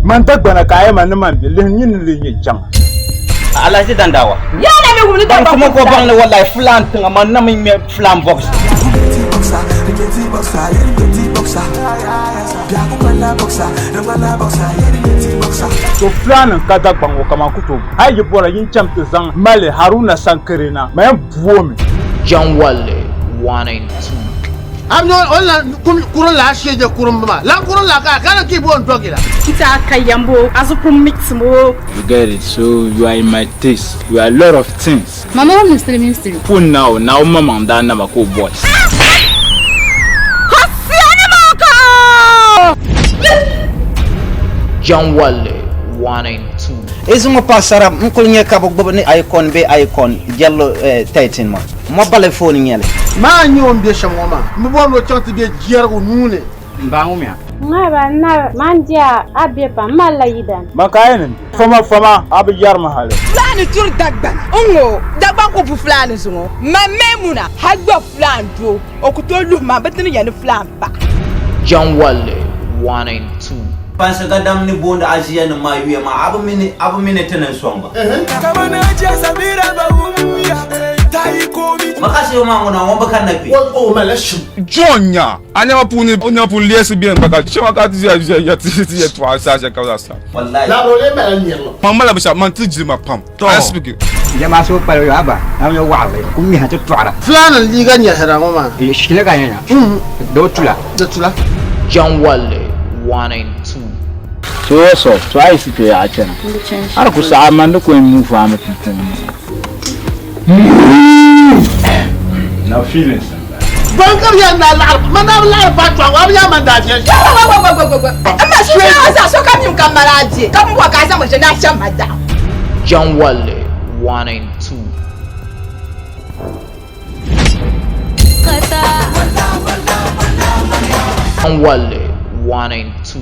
Man Dagbana ka a yɛma ni man bi lihi nyini ni nyɛ jaŋa. Alhaji Dandawa. Ya na mi wuli Ban Dagbaŋ kuma ko puuni. baŋ ni wallahi Fulaan tiŋa man na mi ŋmɛ Fulaan box. To Fulaannim ka Dagbaŋ ŋɔ kaman ku tooi hali yi bɔra yin cham ti zaŋ Mali Haruna Sankere na, ma yɛn bu o mi. Janwalli 1 and 2. A mi o ni lan kurim la a shee je kurimbu maa. Lan kurim la ka ka na ki bo n-dɔgi la. Kita ka yambo azukum mixmo. You get it, so you are in my taste, you are a lot of things. Mama ŋɔ ministry ministry. Pun na o na o maŋmaŋ daa nama ka o boys. Janwalli 1 and 2. Izuŋɔ paɣasara n kuli nyɛ ka bi gbubi ni icon bee icon Jallo 13 maa mobile phone n nyɛli. Maa n-nyɛ o ni be shɛm ŋɔ maa, m bi bɔri ni o chaŋ ti be jɛrigu nuu ni. M ba ŋumya. Ŋahiba na man diya a be pam, m malila yidan. Man ka a yɛn niŋ bɛ? Fama fama, a bi yɛri mi hali. Fulani turi Dagbana n-ŋɔ Dagbaŋ ku bu Fulani zuŋɔ man Maimuna hali gba Fulaan doo o ku tooi luhi man bɛ ti ni yɛn ni Fulaan paɣa. Janwalli 1 and 2. Kpansi gadam ni booni aʒiya nim maa yuya maa, a bi mi ni a bi mi ni ti ni sɔŋ ba. Makashibu maa ŋuna ŋun bi kanna kpe. O malila shim. John nya a nɛma puuni o nɛma puuni leesi beni gba ka shɛŋa ka ti ʒiya ʒiya ti yɛltɔɣa saha shɛli ka bɛ zaa sa. Wallahi. Labiri o lee malila nirilim. Man malila binshɛɣu man ti jilima pam. I speak. Jama so kpali yo aba na yo waɣali ku miha ti tɔɣira. Fulani liiga nyɛhira ŋɔ maa. Shili ka nyɛnya di tula. Di tula. Janwalli 1 and 2. So what's up? So a yi si kpe yaɣa chana? A di ku saɣi man di ko n move a mi pumpɔŋɔ. Na feelings n bala. Ban ka bi yɛn daa laɣiri man daa bi laɣiri paai tɔɣu a bi nya man daa viɛl shɛm. M ma sunsuuni ŋɔ zaa sokam yim ka m mali a je ka m bɔri ka a zaŋ mi ʒe ni a cham ma daɣu. Janwalli 1 and 2. Janwalli 1 and 2.